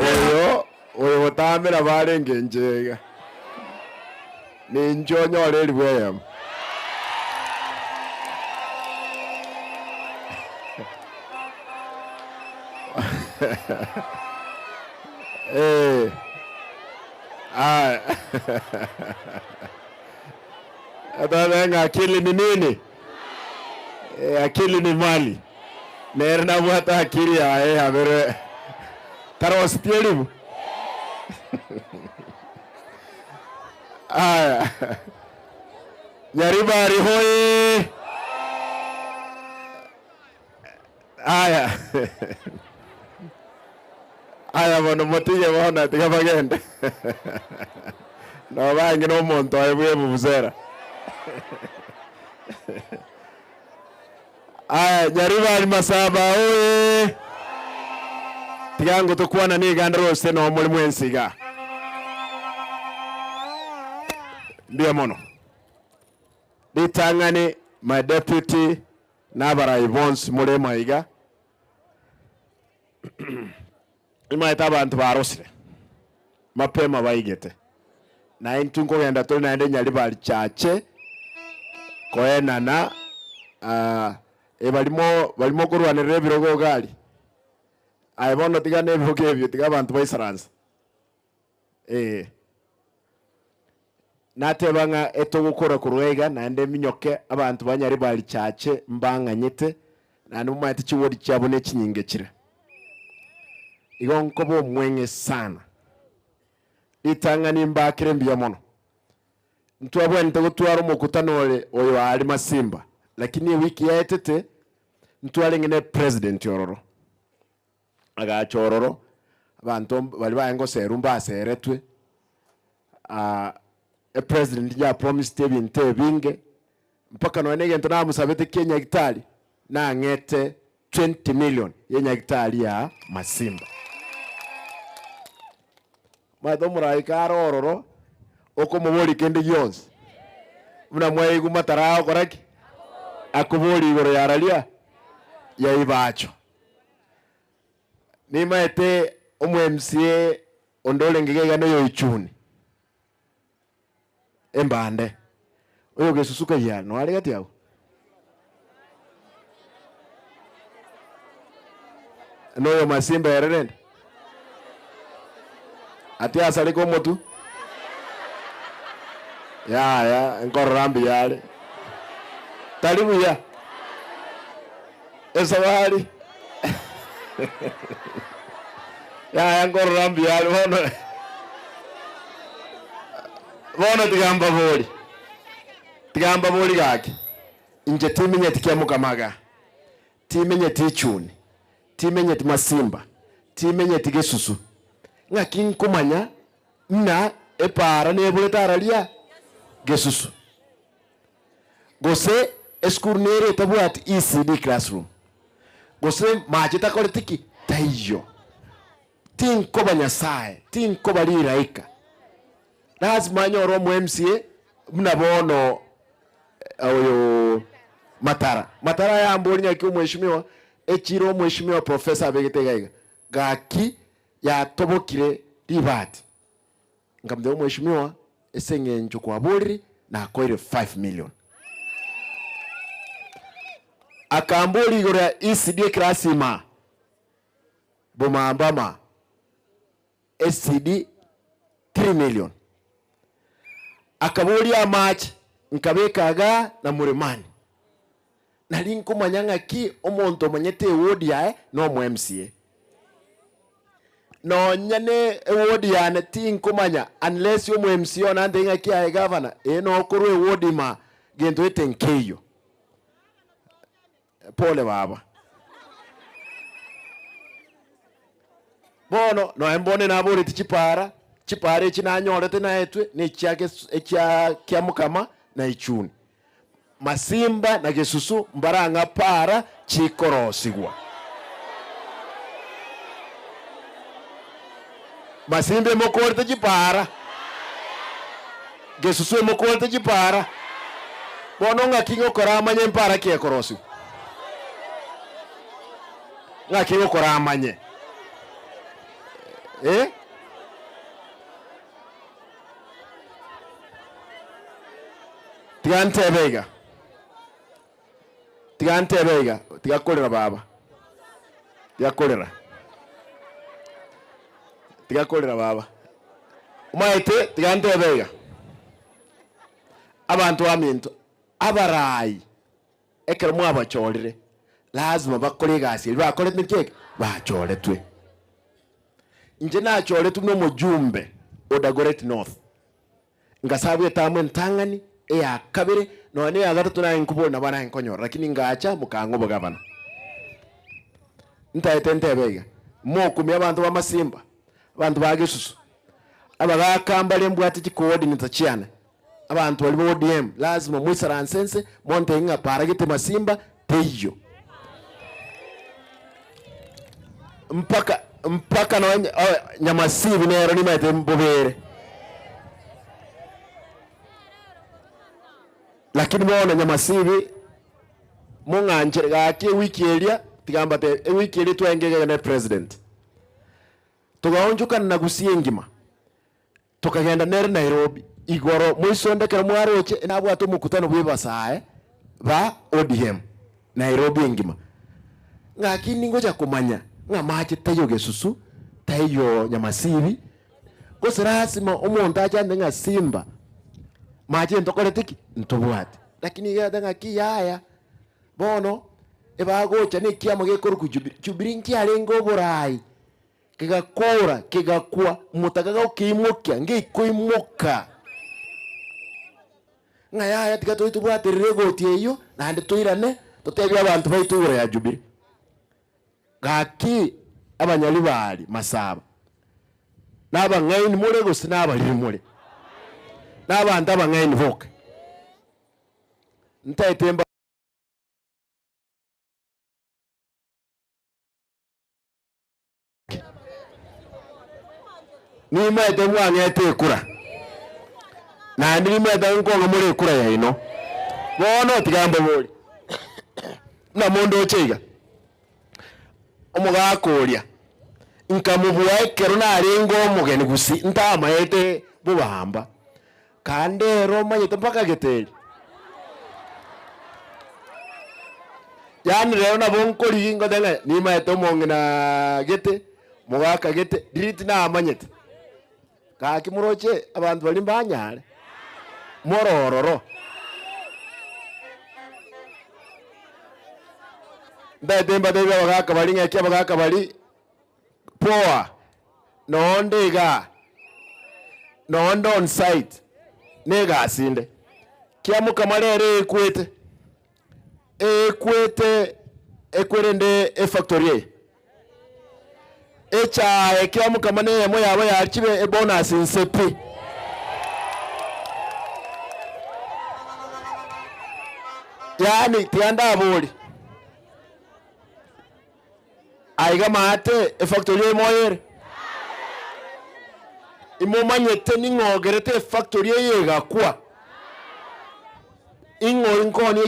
Oyo oyogotamera barenge inche iga, ninche onyore eribu eyemo. Eh, aya. Atotebe ng'a akili ni nini? Eh, akili ni mali. Nere nabwate akili yaye yabere taroseti eribu. Aya. Nyaribari hoye! Aya. Aya bono motige bono tiga bagende. Nobange na omonto oye bwe ebubusera. Aya Nyaribari Masaba oye! Tiga ngotokwana niga ndorose noo more mwensi igaa. Mbuya mono. Ritang'ani my deputy na abarai bonsi more maiga, nimaete abanto barosire mapema baigete, na intwe nkogenda tore naende Nyaribari chache koenana ebarimo barimo korwanerera ebirogo iga aria. Aye bono tiga na ebirogo ebio tiga abanto baisaranse ee. Nateba ng'a etogokora korwa iga naende eminyoke abanto ba Nyaribari chache mbang'anyete naende momanyete chiwodi chiabo ne chinyinge chire. Igo nkoba omweng'e sana. Ritang'ani mbakere mbuya mono. Ntwabwenerete gotwara omokutano ore oyo aria Masimba, lakini ewiki yaetete ntwarenge ne president ororo. Agacha ororo, abanto baria barenge goserwa mbaseretwe, epresident yapromisete ebinto ebinge, mpaka nonye na egento namosabete kia enyagitari, nang'ete 20 million ya enyagitari ya Masimba. Omanyete omoraika are ororo, okomoboria kende gionsi, buna mwaigwa mataragokora ki? Akoboria igoro ya raria ya ibacho. Nimaete omo MCA onde orenge iga iga noyo Ichuni, embande, oyo gesusu kaiya noare gati agwo? Noyo Masimba ere rende? Ati asareke omotwe? Yaya, nkorora mbuya are. Tari buya? Esabari yaya nkorora mbuya are bono bono tiga mbabori tiga mbabori gaki inche timenyeti kiamukamaga timenyeti ichuni timenyeti masimba timenyeti gesusu ng'aki nkomanya muna epaara neburete araria gesusu. Gose esukuru nere etabwati ECD classroom, gose mache takoreti ki? Taiyo. Tinkoba Nyasaye, tinkoba rilaika. Lazima nyore omo MCA buna bono oyo Matara. Matara yamboria ng'aki omweshimiwa, echiro omweshimiwa professor abegete iga iga, gaki yatobokire ribati. Nkamotebia, Omweshimiwa, ase eng'encho kwaborire, nakoeire 5 million. Akamboria igoro ya ECD eclass ima, bomambama, ECD 3 million. Akaboria amache, nkabeka igaa na Mlimani. Nari nkomanya ng'aki omonto omanyete eward yaye nomo MCA. Nonya ne eward yane tinkomanya unless omo MCA one antebie ng'aki aye gavana ee nokorwa eward ima gento gete nkeiyo. Pole baba. Bono nonya mbone naboreti chipara, chipara echi nanyorete naetwe ne chia echia kiamukama na ichuni. Masimba na Gesusu mbarang'a para chikorosigwa. Masimba emokorete chipara, Gesusu emokorete chipara. Bono ng'aki ngokora amanye mpara ki ekorosigwa? Ng'aki ngokora amanye? Eh? Tiga ntebe iga, tiga ntebe iga, tiga korera baba, tiga korera, tiga korera baba. Omanyete tiga ntebe iga, abanto baminto, abarai ekero mwabachorire, lazima bakore egasi eria bakorete naki eke? Bachoretwe. Inche nachoretwe buna omojumbe o Dagoretti North. Ngasabwa etamu entang'ani, eya kabere, nonya na eya gatato naye nkobori nabo naye nkonyora, lakini ngacha mokang'a obogabana. Ntaete ntebe iga, mokumia abanto b'amasimba, abanto ba gesusu, abagaka mbare mbwate chicoordinator chiane, abanto baria ba ODM, lazima moisaranse nse montebie ng'a para gete masimba teiyo. Mpaka mpaka nonye Nyamasibi nero nimaete mbobere. Lakini bono Nyamasibi mong'anchere gaki ewiki eria tiga mbatebie ewiki eria twenge iga ne president. Togaonchokana na Gusii engima. Tokagenda nere Nairobi igoro moisonde ekero mwaroche nabwate omokutano bw'ebasae ba ODM Nairobi engima. Ng'aki ningocha komanya ng'a mache taiyo Gesusu, taiyo Nyamasibi, gose lasima omonto ache ande ng'a Simba mache ntokorete ki? Ntobwate. Lakini iga egete ng'aki yaya, bono ebagocha na ekiama gekorokwa Jubilee, Jubilee nkiarenge oborai. Kegakora, kegakwa, omotaka gokeimokia, ngekoimoka. Ng'a yaya tiga toche tobwaterere egoti eyio, naende toirane, totebie abanto baito igoro ya Jubilee. Gaki abanyaribari masaba, nabang'aini more gose nabariri more? Nabanto abang'aini boka. Ntaete mba. Nimaete mwang'ete ekura, naende nimaete nkong'a more ekura yaino. Bono tiga mboborie, buna mondoche iga, omogaka oria, nkamobua ekero narenge omogeni gusii, ntamaete bobamba, kande ere omanyete mpaka geteri. Yaani rero nabo nkorigia ngote ng'a nimaete omong'ina gete, mogaka gete, riria tinamanyete. Gaki moroche abanto baria mbanyare, more ororo. Ntaete mbatebie abagaka baria ng'aki abagaka baria, poa, nonde igaa, nonde on site, na egasi inde. Kiamokama rero ekwete. Ekwete ekwerende efactory eye. Echae kiamokama na eyemo yabo yachire ebonus inse pi. Yaani tiga ndabori, aiga maate efactory eye moyo ere? Imomanyete ning'o ogerete efactory eye egakwa? Ing'o inkonia.